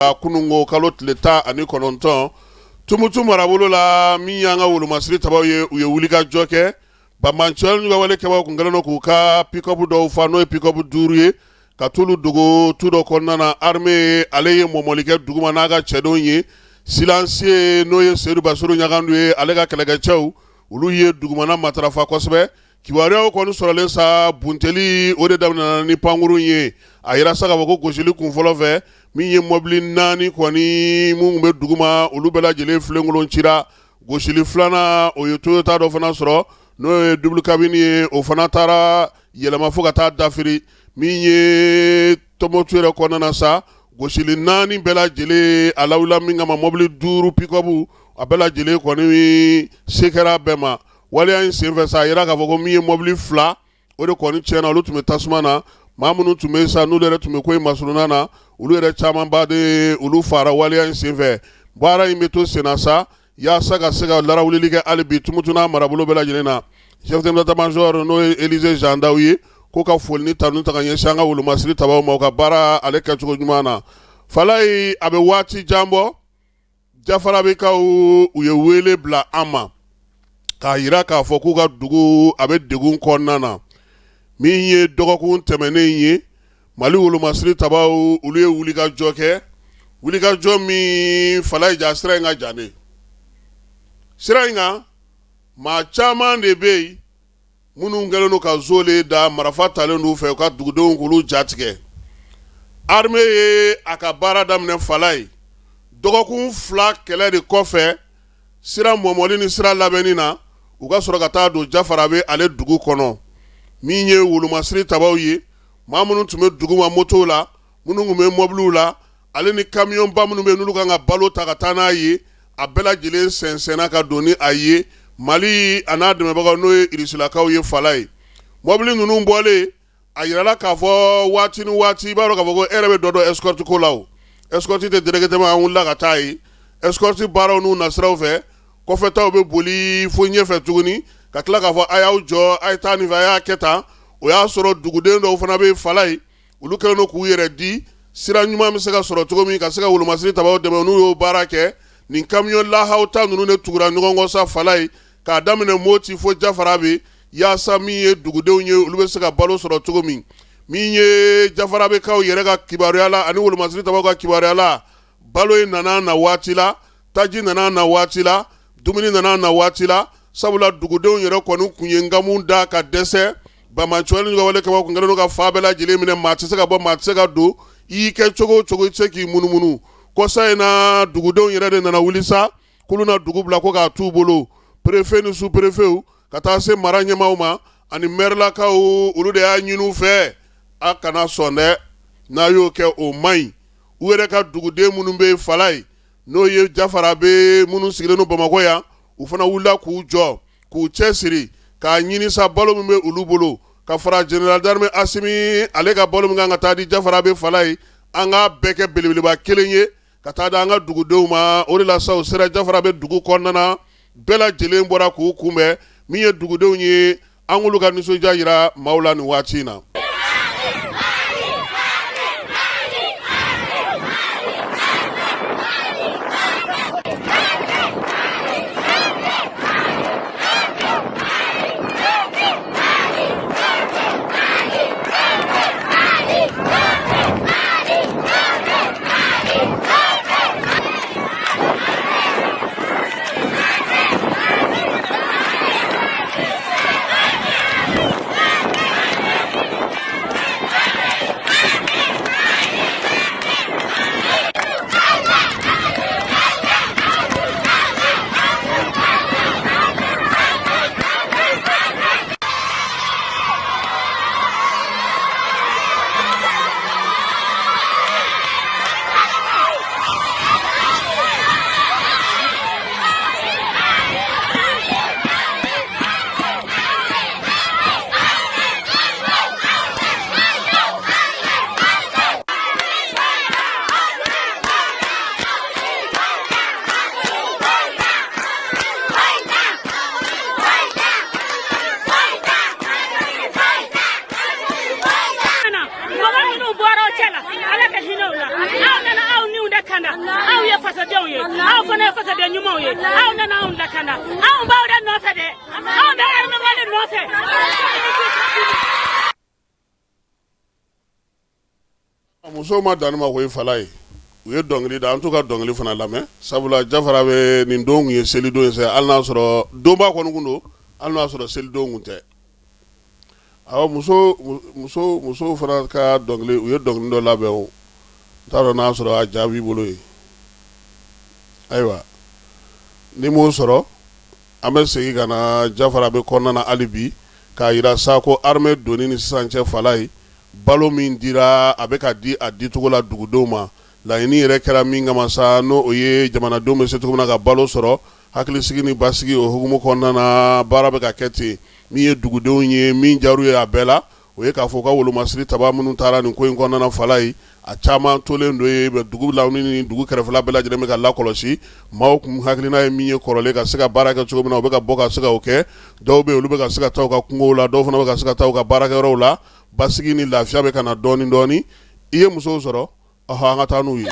Kununko kalo tile 19, Tumutu marabolo la, min y'an ka wolomasiri tabaw ye, u ye wulikajɔ kɛ. Banbaanciya ka wale kɛbaaw kun kɛlen don k'u ka pick-up dɔw fa, n'o ye pick-up 5 ye, ka t'olu dogo tu dɔ kɔnɔna na. Armée ale ye mɔmɔli kɛ duguma n'a ka cɛdenw ye. Silencieux, n'o ye Seyidu Basiru Ɲagandu ye, ale ka kɛlɛkɛcɛw, olu ye dugumana matarafa kosɛbɛ. Kibaruyaw kɔni sɔrɔlen sa, bunteli o de daminɛna ni pankurun ye. A yira sa k'a fɔ ko gosili kun fɔlɔ fɛ, min ye mɔbili 4 kɔni minnu bɛ duguma, olu bɛɛ lajɛlen filenkolon cira. Gosili filanan, o ye Toyota dɔ fana sɔrɔ, n'o ye double cabine ye, o fana taara yɛlɛma fo ka taa dafiri. Min ye Tɔnbukutu yɛrɛ kɔnɔna na sa, gosili 4 bɛɛ lajɛlen a lawulila min kama, mɔbili 5 pick-up, a bɛɛ lajɛlen kɔni se kɛra a bɛɛ ma. Waleya in senfɛ sa, a yira k'a fɔ ko min ye mɔbili 2, o de kɔni tiɲɛna, olu tun bɛ tasuma na. Maa minnu tun bɛ sa, n'olu yɛrɛ tun bɛ ko in masurunna na, olu yɛrɛ camanba de, olu fara waleya in senfɛ. Baara in bɛ to senna sa, yaasa ka se ka larawulili kɛ hali bi Tumutu n'a marabolo bɛɛ lajɛlen na. Chef d'état-major, n'o ye Élisée Jean Daw ye, ko ka foli ni tanu ta ka ɲɛsin an ka wolomasiri tabaw ma, u ka baara ale kɛcogo ɲuman na. Falayi, a bɛ waati jan bɔ, Jafarabekaw u ye wele bila an ma k'a yira k'a fɔ k'u ka dugu a bɛ degun kɔnɔna na. Min ye dɔgɔkun tɛmɛnen ye, Mali wolomasiri tabaw, olu ye wulikajɔ kɛ, wulikajɔ min, Falayi, ja sira in ka jan de. Sira in kan, maa caman de bɛ yen minnu kɛlen don ka zole da, marifa talen d'u fɛ, u ka dugudenw k'olu jatigɛ. Armée ye a ka baara daminɛ, Falayi, dɔgɔkun 2 kɛlɛ de kɔfɛ, sira mɔmɔli ni sira labɛnni na, u ka sɔrɔ ka taa don Jafarabe ale dugu kɔnɔ. Min ye wolomasiri tabaw ye, maa minnu tun bɛ duguma motow la, minnu tun bɛ mɔbiliw la, ale ni kamiyɔnba minnu bɛ n'olu kan ka balo ta ka taa n'a ye, a bɛɛ lajɛlen sɛnsɛnna ka don ni a ye. Mali a n'a dɛmɛbagaw, n'o ye irisilakaw ye, Falayi, mɔbili ninnu bɔlen, a yirala k'a fɔ waati ni waati, i b'a dɔn k'a fɔ ko e yɛrɛ bɛ dɔ dɔn escorte ko la. O escorte tɛ directement an wulila ka taa yen. Escorte baaraw n'u nasiraw fɛ, kɔfɛtaw bɛ boli fo ɲɛfɛ tuguni, ka tila k'a fɔ a y'aw jɔ, a ye taa nin fɛ, a y'a kɛ tan. O y'a sɔrɔ duguden dɔw fana bɛ, Falayi, olu kɛlen don k'u yɛrɛ di, sira ɲuman bɛ se ka sɔrɔ cogo min ka se ka wolomasiri tabaw dɛmɛ. N'u y'o baara kɛ, nin kamiyɔn lahaw ta ninnu de tugura ɲɔgɔn kɔ sa, Falayi, k'a daminɛ Moti fo Jafarabe, yaasa min ye dugudenw ye, olu bɛ se ka balo sɔrɔ cogo min. Min ye Jafarabekaw yɛrɛ ka kibaruya la ani wolomasiri tabaw ka kibaruya la, balo in nana na waati la, taji nana na waati la, dumuni nana na waati la, sabula dugudenw yɛrɛ kɔni kun ye nkamu da ka dɛsɛ. Banbaanciya ka wale kɛbaaw kun kɛlen don ka fan bɛɛ lajɛlen minɛ, maa tɛ se ka bɔ, maa tɛ se ka don. I y'i kɛ cogo o cogo, i tɛ se k'i munumunu. Kɔsa in na, dugudenw yɛrɛ de nana wuli sa k'olu na dugu bila ko k'a t'u bolo. Préfet ni sous-préfet, ka taa se mara ɲɛmaaw ma ani mɛrilakaw, olu de y'a ɲini u fɛ, a kana sɔn dɛ, n'a y'o kɛ, o man ɲi. U yɛrɛ ka duguden minnu bɛ Falayi, n'o ye Jafarabe minnu sigilen don Bamakɔ yan, u fana wulila k'u jɔ k'u cɛ siri k'a ɲini sa, balo min bɛ olu bolo ka fara général d'armée Asimi ale ka balo min kan ka taa di Jafarabe, Falayi, an k'a bɛɛ kɛ belebeleba kelen ye ka taa di an ka dugudenw ma. O de la sa, u sera Jafarabe dugu kɔnɔna na, bɛɛ lajɛlen bɔra k'u kunbɛn. Min ye dugudenw ye, an k'olu ka nisɔndiya yira maaw la nin waati in na. lakana. Aw ye fasodenw ye, aw fana ye fasoden ɲumanw ye. Aw nana anw lakana, anw b'aw de nɔfɛ dɛ, anw bɛ armée de nɔfɛ. Musow ma dan nin ma koyi Falaye, u ye dɔnkili da, an t'u ka dɔnkili fana lamɛn, sabula Jafara bɛ nin don tun ye selidon ye sa, hali n'a sɔrɔ donba kɔni tun don, hali n'a sɔrɔ selidon tun tɛ. Awɔ, musow fana ka dɔnkili, u ye dɔnkili dɔ labɛn o, n t'a dɔn n'a sɔrɔ a ja b'i bolo yen. Ayiwa, ni m'o sɔrɔ, an bɛ segin ka na Jafara bɛ kɔnɔna na hali bi k'a jira sa ko armée donni ni sisan cɛ Falaye, balo min dira, a bɛ ka di a dicogo la dugudenw ma. Laɲini yɛrɛ kɛra min kama sa, n'o o ye jamanadenw bɛ se cogo min na ka balo sɔrɔ hakilisigi ni basigi, o hukumu kɔnɔna na, baara bɛ ka kɛ ten. Min ye dugudenw ye, min diyar'u ye a bɛɛ la, o ye k'a fɔ u ka wolomasiri taba minnu taara nin ko in kɔnɔna na Falaye, a caman tolen don yen. Dugu lamini ni dugu kɛrɛfɛla bɛɛ lajɛlen bɛ ka lakɔlɔsi. Maaw kun hakilina ye min ye kɔrɔlen, ka se ka baara kɛ cogo min na, u bɛ ka bɔ ka se ka o kɛ. Dɔw bɛ yen, olu bɛ ka se ka taa u ka kungow la, dɔw fana bɛ ka se ka taa u ka baarakɛyɔrɔw la. Basigi ni lafiya bɛ ka na dɔɔnin dɔɔnin. I ye musow sɔrɔ, ɔhɔ, an ka taa n'u ye.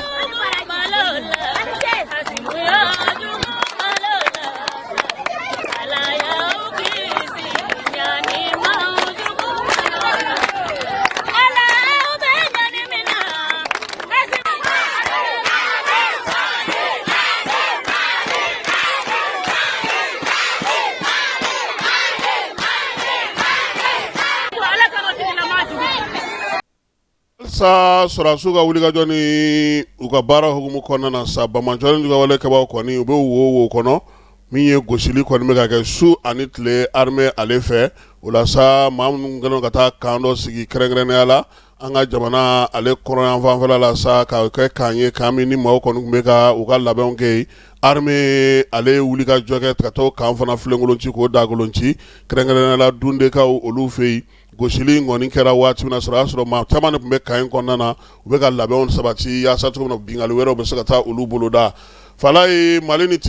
Sa sɔrɔdasiw ka wulikajɔ ni u ka baara hukumu kɔnɔna na sa, banbaanci ni juguya wale kɛbaaw kɔni, u bɛ wo wo kɔnɔ. Min ye gosili kɔni bɛ ka kɛ su ani tile armée ale fɛ. O la sa, maa minnu kɛlen ka taa camp dɔ sigi kɛrɛnkɛrɛnnenya la an ka jamana ale kɔrɔn fanfɛla la sa, ka kɛ camp ye, camp min ni maaw kɔni tun bɛ ka u ka labɛnw kɛ yen, armée ale ye wulikajɔ kɛ ka taa camp fana filenkolon ci, k'o dagolon ci, kɛrɛnkɛrɛnnenya la Dundekaw olu fɛ yen. Gosili in kɔni kɛra waati min na sɔrɔ, o y'a sɔrɔ maa caman de tun bɛ camp in kɔnɔna na, u bɛ ka labɛnw sabati yaasa cogo min na binkanni wɛrɛw bɛ se ka taa olu boloda. Falaye, Mali ni